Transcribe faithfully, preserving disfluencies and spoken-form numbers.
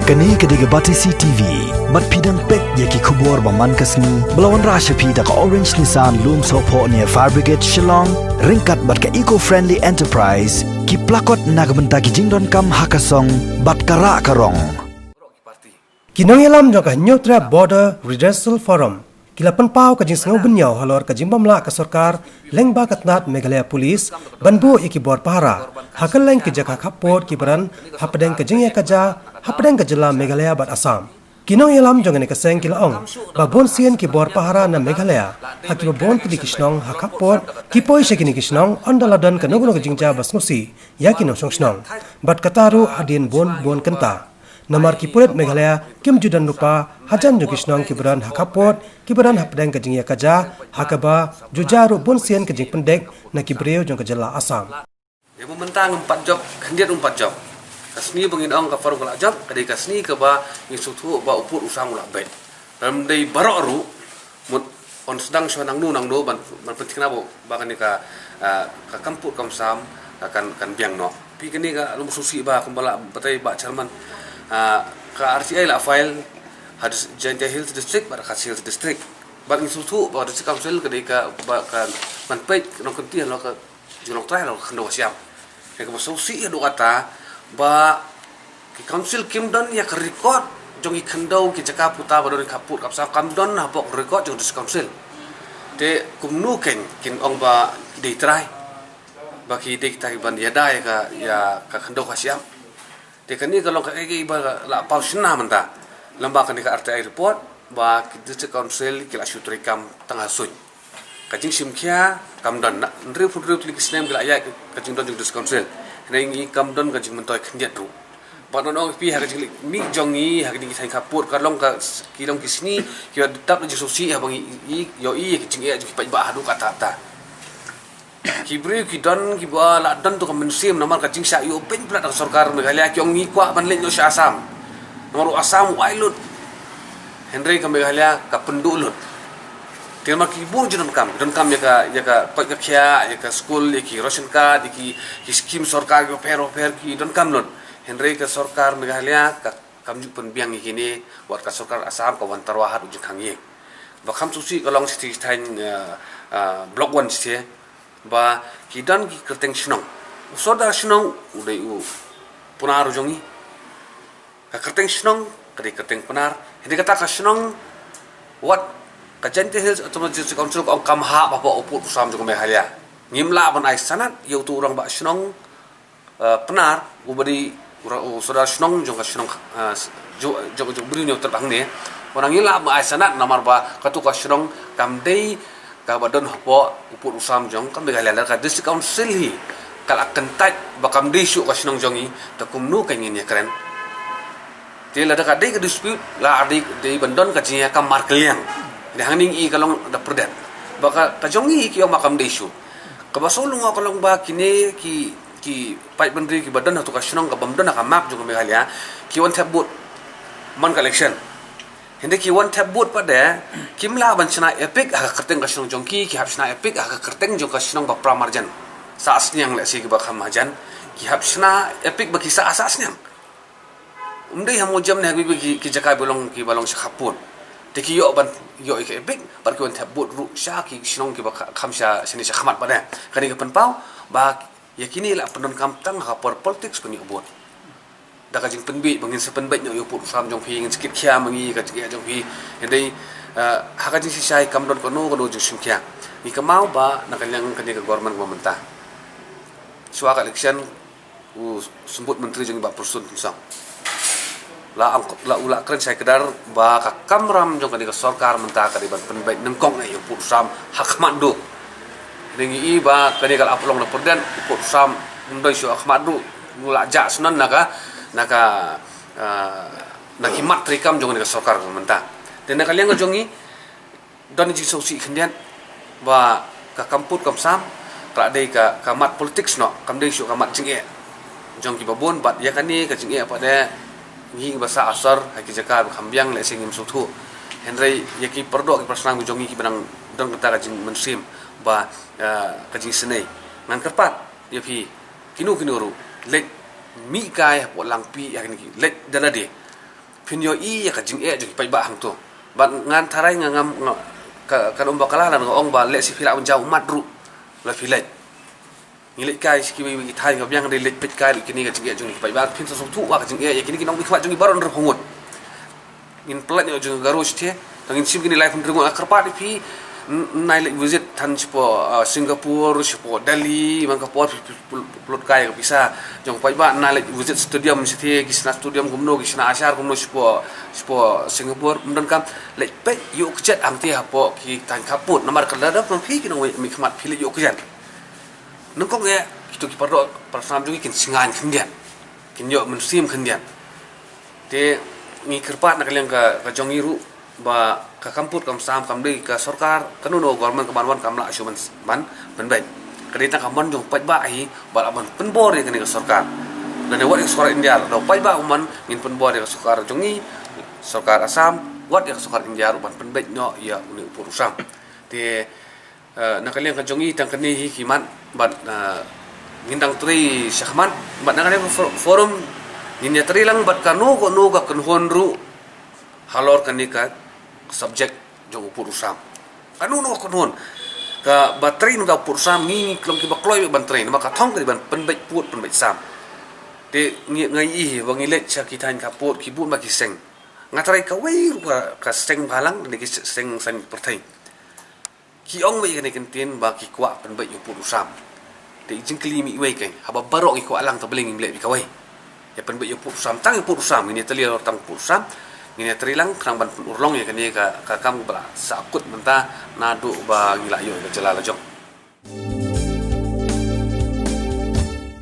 Kane ka dei ka Batesi T V. Bad phi dang peit ïa ki khubor ba man ka sngi ba la wanrah sha phi da ka Orange Nissan Lumsohphoh near Fire Brigade Shillong, ryngkat bad ka Eco Friendly Enterprise, ki plakot na ka bynta ki jingdonkam ha ka song bad ka rah ka rong. Ki nongïalam jong ka Hynñiewtrep Border Redressal Forum ki la pynpaw ka jingsngew bynñiaw halor ka jingbym lah ka sorkar lyngba ka tnat Meghalaya Police ban buh ïa ki bor pahara ha kylleng ki jaka khappud kiba don hapdeng ka jingïakajia hapdeng ka jylla Meghalaya bad Assam. Ki nongïalam jong kane ka seng ki la ong ba bun sien ki bor pahara na Meghalaya ha kiba bun tylli ki shnong ha khappud ki poi sha kine ki shnong ynda la don kano kano ka jingjia ba sngewsih ïa ki nongshong shnong, bad kata ruh hadien bun bun kynta. Namar ki pulit Meghalaya kim ju don lypa hajan jong ki shnong kiba don ha khappud kiba don hapdeng ka jingïakajia, ha kaba ju jia ruh bun sien ka jingpyndik na ki briew jong ka jylla Assam. Ïa, mynta ngam pat jop, khyndiat ngam pat jop. Ka sngi ba ngin ong ka forum ka la jop, ka dei ka sngi kaba ngin sngewthuh ba u pud u sam u la beit. Lym dei baroh ruh, mut yn sdang shuwa nangno nangno ban, ban pynthikna ba, ba kane ka, ah, ka kam pud kam sam, ah, kan, kan biang noh. Phi, kane ka long sngewsih ba kumba la batai Bah Chairman, ah, ka R T I la file ha dis-, Jaintia Hills District bad Khasi Hills District. Bad ngi sngewthuh ba District Council ka dei kaba kan peit nongkynti halor ka jinglong trai halor ka khyndew ka shyiap. Kaba sngewsih haduh katta ba ki council kim don ïa ka record jong ki khyndew ki jaka puta ba don ha khappud kam sam, kam don hapoh record jong District Council. Te kumno kein kin ong ba ki dei trai, ba ki dei kita kiban ïada ïa ka, ïa ka khyndew ka shyiap. Te kane ka long kaei kaei ba la paw shynna mynta. Lem bad kane ka R T I report ba ki District Council ki la shu treikam tang ha suiñ. Ka jingshim khia kam don, na hynriewphew hynriew tylli ki snem ki la ïaid ka jingdon jong District Council. Hynrei ngi kam don ka jingmyntoi khyndiat ruh. Bad ngan ong ïa phi, ha ka jingleit mih jong ngi ha kine ki thaiñ khappud ka long ka s-, ki long ki sngi kiba dap da jingsngewsih haba ngi ïohi ïa ka jingeh jong ki paidbah haduh katta katta. Ki briew ki don kiba la don tu ka mynsiem namar ka jingshah ïoh beiñ palat da ka sorkar Meghalaya, ki ong ngi kwah ban leit noh sha Assam. Namar u Assam u ai lut, hynrei ka Meghalaya ka pynduh lut. Te namar ki bun jingdonkam, donkam ïa ka, ïa ka koit ka khiah, ïa ka skul, ïa ki ration card, ïa ki, ki skim sorkar kiba pher bapher ki donkam lut. Hynrei ka sorkar Meghalaya ka kam ju pynbiang ïa kine, wat ka sorkar Assam ka wan tyrwa haduh jingkhang ïing. Ba kham sngewsih ka long shatei shatei, eh, eh, Block One shatei, ba ki don ki kyrteng shnong. U sordar shnong u dei u Pnar u jong ngi. Ka kyrteng shnong ka dei kyrteng Pnar. Hynrei kata ka shnong, wat ka Jaintia Hills Autonomous District Council ka ong kam hap hapoh u pud u sam jong ka Meghalaya. Ngim lah ban ai sanad ïa utu u rangbah shnong, eh, Pnar, uba dei u ra-, u sordar shnong jong ka shnong, eh, s-, jo-, jong, jong u briew Hynñiewtrep hangne. Wan ngi lah ban ai sanad namar ba katu ka shnong kam dei kaba don hapoh u pud u sam jong ka Meghalaya, lada ka District Council hi ka la kyntait ba kam dei shuh ka shnong jong ngi, te kumno kein ngin ïakren? Te lada ka dei ka dispute, la dei, dei ban don ka jingïakam markylliang. Te hangne ngi i ka long da pyrdet ba ka, ka jong ngi ki ong ba kam dei shuh. Kaba sngewlyngngoh ka long ba kine ki, ki paidbynriew kiba don ha tu ka shnong ka bym don ha ka map jong ka Meghalaya, ki wan thep vote man ka election. Hynrei ki wan thep vote pat de, kim lah ban shna EPIC ha ka kyrteng ka shnong jong ki, ki hap shna EPIC ha ka kyrteng jong ka shnong ba para marjan. Sah Sniang lehse kiba kham marjan, ki hap shna EPIC ba ki sah Sah Sniang. Ym dei ha Mawjam ne ha kiwei ki, ki jaka ba long, kiba long sha khappud. Te ki ïoh ban, ïoh ïa ka EPIC, bad ki wan thep vote ruh sha ki shnong kiba kha-, kham sha, shane sha khmat pat de. Kane ka pynpaw ba ïa kine la pyndonkam tang ha ka por politics pynïoh vote. Da ka jingpynbeit ba ngin sa pynbeit noh ïa u pud u sam jong phi, ngin sa kit khia ma ngi ka jingeh jong phi. Hynrei, eh, ha ka jingshisha kam don kano kano jingshim khia. Ngi kynmaw ba na ka liang kane ka government ba mynta, shuwa ka election, u Symbud Myntri jong ngi Bah Prestone Tynsong la ang-, la u la kren shai kdar ba ka kamram jong kane ka sorkar mynta ka dei ban pynbeit nyngkong ïa u pud u sam ha khmat duh. Hynrei ngi i ba kane ka la pynlong na pyrdet, u pud u sam ym dei shuh ha khmat duh, u la jah shnong na ka, na ka, ah, na ki mat treikam jong kane ka sorkar mynta. Te na ka liang ka jong ngi, don jingsngewsih khyndiat ba ka kam pud kam sam ka la dei ka, ka mat politics noh, kam dei shuh ka mat jingeh jong kiba bun, bad ïa kane ka jingeh pat de ngi ba sah asar ha ki jaka ba kham biang lehse ngim sngewthuh. Hynrei ïa ki paradoh ki parasnam ki jong ngi kiba nang don kata ka jingmynsiem ba, eh, ka jingisynei. Ngan kyrpad ïa phi kino kino ruh, leit mih kai hapoh Langpih ïa kine ki, leit da lade. Phin ïohi ïa ka jingeh jong ki paidbah hangto. Bad ngan tharai nga ngam, nga, ka, ka ong ba ka la, nga ong ba lehse phi lah ban jaw ummat ruh la phi leit. Ngi leit kai sha kiwei kiwei ki thaiñ ka biang, dei leit peit kai ruh kine ka jingeh jong ki paidbah, phin sa sngewthuh ba ka jingeh ïa kine ki nongmihkhmat jong ngi baroh hynriew ngut. Ngin pynlait noh jong ka Garo shatei, tang ngin shim kine lai phew hynriew ngut. Nga kyrpad ïa phi, n-, nai leit visit than shapoh, ah, Singapore, shapoh Delhi, man ka por phi, phi, phi, phi lut kai ka pisa jong paidbah, nai leit visit stadium shatei, ki shna stadium kumno, ki shna ashar kumno shapoh, shapoh Singapore, ym donkam leit peit ïoh kjat hangtei hapoh ki thaiñ khappud, namar ka la dep nang phi ki nongmihkhmat phi leit ïoh kjat. Nyngkong eh, kito ki paralok parasnam jong ngi kin sngewthuh khyndiat, kin ïoh mynsiem khyndiat. Te ngi kyrpad na ka liang ka, ka jong ngi ruh ba ka kam pud kam sam kam dei ka sorkar, kano kano government ka ban wan kam lah shuh ban, ban pynbeit. Ka dei tang ka mon jong paidbah hi ba lah ban pynbor ïa kane ka sorkar. Lane wat ïa ka sorkar India, lada paidbah u mon ngin pynbor ïa ka sorkar jong ngi, sorkar Assam, wat ïa ka sorkar India ruh ban pynbeit noh ïa une u pud u sam. Te Eh, na ka liang ka jong ngi tang kane hi ki mat bad, eh, ngin dang trei shakhmat bad na ka liang ka for-, forum ngin ïa trei lang bad kano kano ka kynhun ruh halor kane ka subject jong u pud u sam. Kano kano ka kynhun kaba trei na ka pud u sam, ngi, ngi long kiba kloi ban trei namar ka thong ka dei ban pynbeit pud pynbeit sam. Te ngi, nga ïohi ba ngi leit sha ki thaiñ khappud ki bun bha ki seng. Nga tharai kawei ruh ka, ka seng bhalang ne ki seng saiñ pyrthei. Ki ong beit ïa kane ka ktien ba ki kwah pynbeit ïa u pud u sam. Te jingkylli mih wei kein, haba baroh ngi kwah lang, te balei ngim leh beit kawei ïa pynbeit ïa u pud u sam, tang ïa u pud u sam, ngin ïa tylli halor tang u pud u sam, ngin ïa trei lang khnang ban pynurlong ïa kane ka, ka kam ba la sahkut mynta naduh ba ngi la ïoh ïa ka jylla la jong.